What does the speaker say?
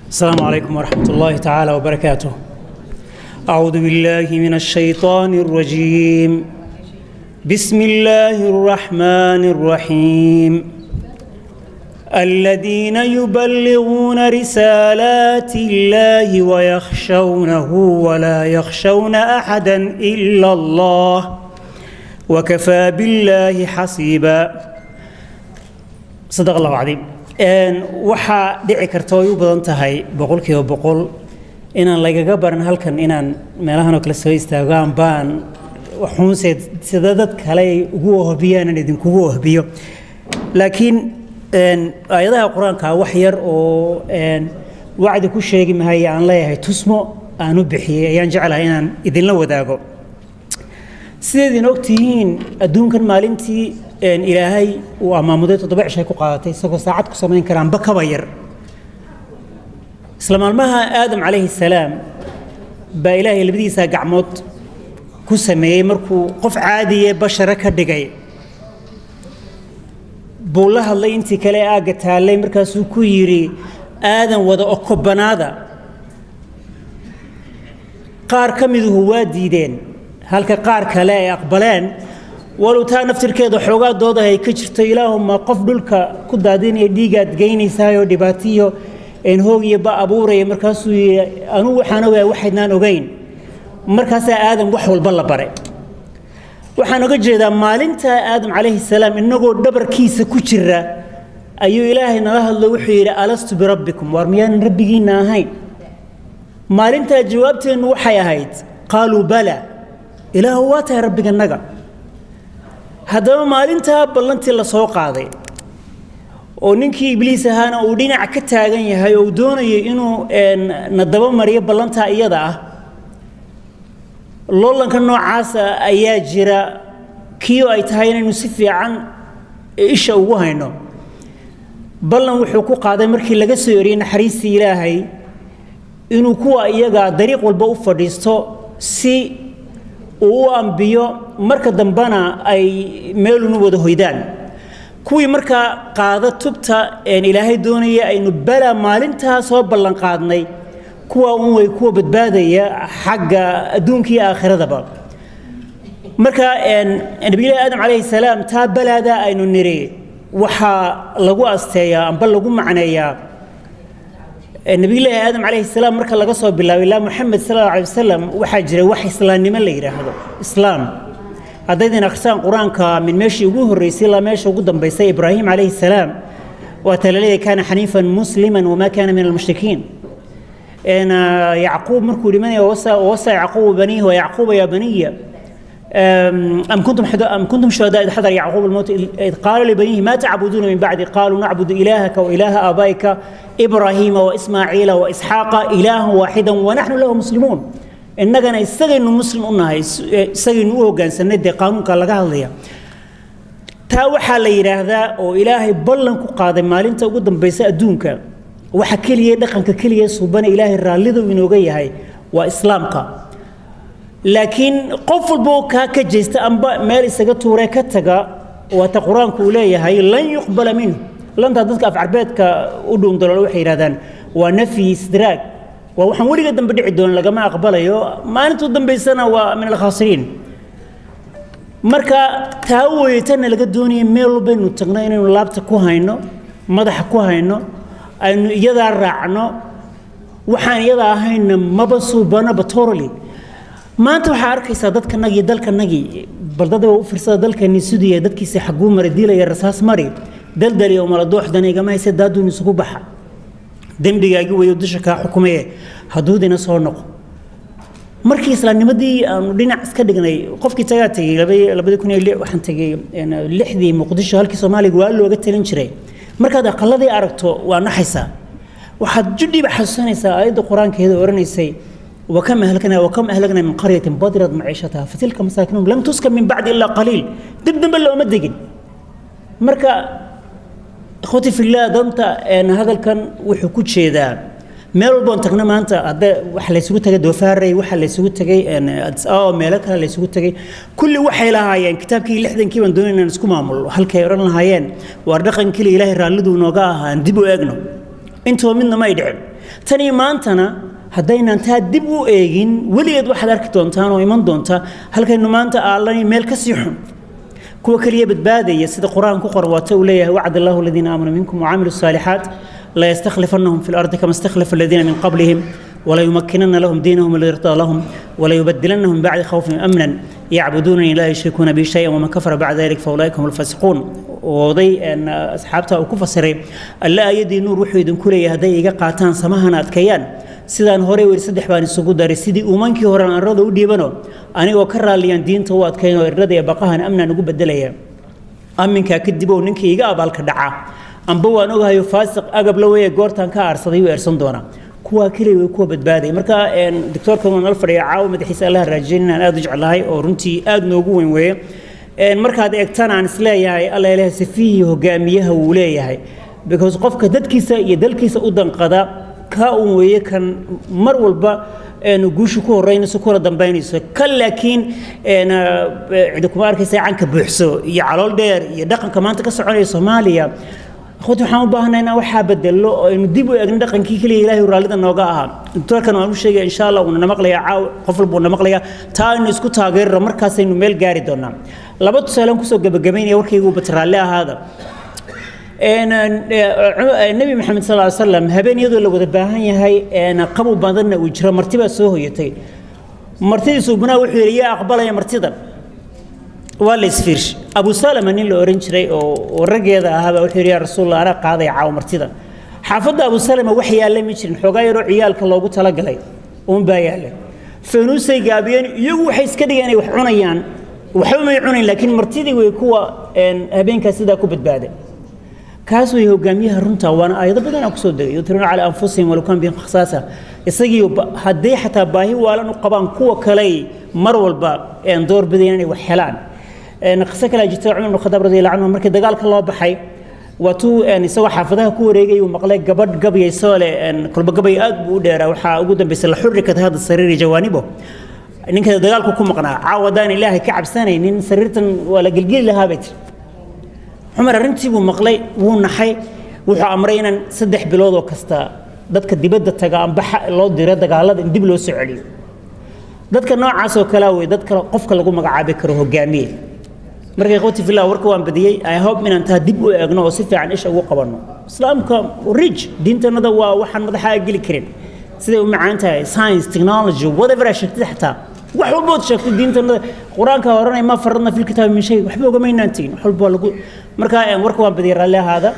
السلام عليكم ورحمة الله تعالى وبركاته. أعوذ بالله من الشيطان الرجيم. بسم الله الرحمن الرحيم. الذين يبلغون رسالات الله ويخشونه ولا يخشون أحدا إلا الله وكفى بالله حسيبا. صدق الله العظيم. Waxaa dhici karta oo ay u badan tahay 100% inaan lagaga baran halkan inaan meelahan oo kale soo istaago baan waxuunse sida dad kale ay ugu ohbiyaan aan idinkugu ohbiyo, laakiin aayadaha Qur-aanka wax yar oo wacdi ku sheegi mahaya aan leeyahay tusmo aan u bixiyey ayaan jeclahay inaan idinla wadaago. Sideedin ogtihiin, adduunkan maalintii Ilaahay uu amaamuday 7 cishay ku qaadatay, isagoo saacad ku samayn karaanba kaba yar. Isla maalmaha Aadam calayhi salaam baa Ilaahay labadiisa gacmood ku sameeyey. Markuu qof caadiye bashara ka dhigay buu la hadlay intii kale aagga taallay. Markaasuu ku yidhi, "Aadan wada okobanaada." Qaar ka miduhu waa diideen, halka qaar kale ay aqbaleen, walow taa naftirkeeda xoogaa doodaha ay ka jirto. "Ilaahuma qof dhulka ku daadinaya dhiigaad geynaysaayoo dhibaatiyo hoog iyo ba abuuraya." Markaasuu yidhi, "Anugu waxaan ogahay waxaydnaan ogeyn." Markaasaa Aadam wax walba la baray. Waxaan oga jeedaa, maalintaa Aadam calayhi salaam inagoo dhabarkiisa ku jira ayuu Ilaahay nala hadlo. Wuxuu yidhi, "ألست بربكم?" Waar miyaanan rabbigiinna ahayn? Maalintaa jawaabteennu waxay ahayd, قالوا بلى, Ilaahu waa tahay rabbiganaga. Haddaba maalintaa ballantii la soo qaaday oo ninkii Ibliis ahaana uu dhinac ka taagan yahay oo uu doonayo inuu na daba mariyo ballantaa iyada ah, loolanka noocaasa ayaa jira, kiio ay tahay inaynu si fiican isha ugu hayno. Ballan wuxuu ku qaaday markii laga soo eriyey naxariistii Ilaahay inuu kuwa iyaga dariiq walba u fadhiisto si uu u ambiyo, marka dambena ay meelunu wada hoydaan. Kuwii markaa qaada tubta Ilaahay doonaya aynu bala maalintaa soo ballan qaadnay, kuwa un way kuwa badbaadaya xagga adduunka iyo aakhiradaba. Marka Nabiyullahi Aadam calayhi salaam taa balaada aynu niri waxaa lagu asteeyaa amba lagu macneeyaa Nabiyullaahi Aadam calayhi salaam marka laga soo bilaabay ilaa Moxamed sal Allahu alay wasalam, waxaa jira wax islaamnimo la yidhaahdo. Islaam haddaydin akhrisaan Qur-aanka min meeshii ugu horreysay ilaa meesha ugu dambaysay, Ibraahim calayhi salaam waa talaleeyahay, كان حنيفا مسلما وما كان من المشركين. Yacquub markuu dhimanaya, ووصى يعقوب بنيه ويعقوب يا بني أم كنتم شهداء إذ حضر يعقوب الموت إذ قال لبنيه ما تعبدون من بعدي قالوا نعبد إلهك وإله آبائك إبراهيم وإسماعيل وإسحاق إلها واحدا ونحن له مسلمون. Innagana isagaynu muslim u nahay, isagaynu u hoggaansanay. Dee qaanuunka laga hadlaya taa waxaa la yidhaahdaa oo Ilaahay ballan ku qaaday maalinta ugu dambaysa adduunka, waxa keliya, dhaqanka keliya suubana Ilaahay raallida uu inooga yahay waa islaamka. Laakiin qof walba oo kaa ka jeesta amba meel isaga tuuree ka taga, waata Qur-aanku uu leeyahay, لن يقبل منه. Lantaa dadka af Carbeedka u dhuundaloolo waxay yidhahdaan waa nafyi istidraag, waa waxaan weliga dambe dhici doonin, lagama aqbalayo. Maalintuu dambaysana waa من الخاسرين. Marka taa weeytana laga doonaya meel walbaynu tagno inaynu laabta ku hayno, madaxa ku hayno, aynu iyadaa raacno. Waxaan iyadaa ahayna maba suubanaba totally. Maanta waxaa arkaysaa dadkanagii, dalkanagii, baldada u fiirsada, dalkani siduu yahay, dadkiisa xagguu maray? Diilaya rasaas mari, daldali oo maladooxdana igama hayse, daaduun isugu baxa, dembigaagi weeyo dusha kaa xukumaye, hadduudina soo noqo. Markii islaamnimadii aanu dhinac iska dhignay, qofkii tagaa tegey 2006, waxaan tegey lixdii Muqdisho, halkii Soomaaliga waa looga talin jiray. Markaad aqaladii aragto waa naxaysaa. Waxaad judhiiba xasuusanaysaa aayadda Qur-aankeeda oranaysay, وكم أهلكنا من قرية بطرت معيشتها فتلك مساكنهم لم تسكن من بعدهم إلا قليلا. Dib dambe looma degin. Marka, إخوتي في الله, danta hadalkan wuxuu ku jeedaa meel walboon tagna maanta, hadda waxa laysugu tagay Doofaarey, waxa laysugu tagay Addis Ababa, meelo kale laysugu tagay, kulli waxay lahaayeen kitaabkii 60-kii baan doonay inaan isku maamulno. Halkay odhan lahaayeen, waar dhaqan keliya Ilaahay raalliduu nooga ahaa aan dib u eegno. Intuba midna may dhicin. Tan iyo maantana haddaynaan taa dib u eegin, weligeed waxaad arki doontaan oo iman doonta halkaynu maanta aallanay meel ka sii xun. Kuwa kaliya badbaadaya, sida Qur-aan ku qoran, waata uu leeyahay: "Wacd Allahu aladiina aamanuu minkum wacamilu الصaalixaat layastakhlifannahum fi lardi kama istakhlafa aladiina min qablihim وليمكنن لهم دينهم الذي ارتضى لهم وليبدلنهم من بعد خوفهم امنا يعبدونني لا يشركون بي شيئا ومن كفر بعد ذلك فاولئك هم الفاسقون. Oday asxaabta uu ku fasiray Alle ayadii nuur wuxuu idinku leeyahay: hadday iga qaataan, samahana adkeeyaan, sidaan horey weli saddex baan isugu daray, sidii umankii horen arrada u dhiibano, anigoo ka raalliyaan diinta u adkaynoo irdhada iyo baqahan amnaan ugu bedelaya. Aminkaa kadib oo ninkii iga abaalka dhaca, amba waan ogahayo faasiq agab la weeye, goortaan ka aarsaday u eersan doona. Kuwaa keliya way kuwa badbaadaya. Marka doctoorkan waa nala fadhiya caawa, madaxiisa Allaha raajin, inaan aada u jeclahay oo runtii aada noogu weyn weeye. Markaad eegtana aan isleeyahay Alla ilahay sifihii hogaamiyaha wuu leeyahay, because qofka dadkiisa iyo dalkiisa u danqada ka un weeye kan mar walba guusha ku horeynayso kuna dambaynayso kan. Laakiin cidi kuma arkaysa canka buuxso iyo calool dheer iyo dhaqanka maanta ka soconaya Soomaaliya. Akhwati, waxaan u baahnay inaan waxaa bedelo oo aynu dib u eegno dhaqankii keliya Ilaahay raallida nooga ahaa. Doctoorkan waan u sheegaya, insha Allah uuna namaqlayaa caaw, qof walba uu namaqlayaa. Taa aynu isku taageerno, markaasaynu meel gaari doonaa. Laba tusaaleen kusoo gabagabaynaya warkaygu, bat raalli ahaada. Nebi Maxamed sal ly slam habeen iyadoo la wada baahan yahay, qabow badanna uu jiro, marti baa soo hoyatay. Martidii suubnaa wuxuu yidhi: "Yaa aqbalaya martida?" Waa la isfiirshay. Abu Salama nin la oran jiray oo raggeeda ahaabaa wuxuu yidhi: "Yaa Rasuulallah, anaa qaadaya caawa martida." Xaafadda Abu Salama wax yaalla ma jirin, xoogaa yaroo ciyaalka loogu talagalay uun baa yaallay. Faynuusay gaabiyeen, iyagu waxay iska dhigeen inay wax cunayaan, waxba may cunayn, laakiin martidii way kuwa habeenkaas sidaa ku badbaaday. Kaas way hogaamiyaha runta, waana aayado badan aan kusoo degay: "يؤثرون على أنفسهم ولو كان بهم خصاصة". Isagii hadday xataa baahi waalan u qabaan, kuwa kaley mar walba door bidayaan inay wax helaan. Qiso kale jirta. Cumar ibn Khadaab radiallahu canhu markii dagaalka loo baxay, waatuu isagoo xaafadaha ku wareegay uu maqlay gabadh gabayaysoo leh. Kolba gabay aad buu u dheeraa, waxaa ugu dambaysay "لحركت هذا السرير جوانبه". Ninka dagaalku ku maqnaa, caawa haddaan Ilaahay ka cabsanaynin, sariirtan waa la gelgeli lahaa, bay tiri. Cumar arrintii buu maqlay, wuu naxay. Wuxuu amray inaan 3 bilood oo kasta dadka dibadda taga amba loo diro dagaalada in dib loo soo celiyo. Dadka noocaas oo kalea wey dadka qofka lagu magacaabi karo hogaamiye. Marka ikhwati fillah, warka waan badiyey. I hope inaan taa dib u eegno oo si fiican isha ugu qabanno. Islaamka rich diintanada waa waxaan madaxa geli karin siday u macaan tahay. Science, technology, whatever aa sheegtid, xataa wax walbood sheegtay, diintanada Qur-aanka oranay: "ما فرطنا في الكتاب من شيء". Waxba ogamaynaan tegin, wax walba waa lagu. Marka warka waan badiyey, raalli ahaada.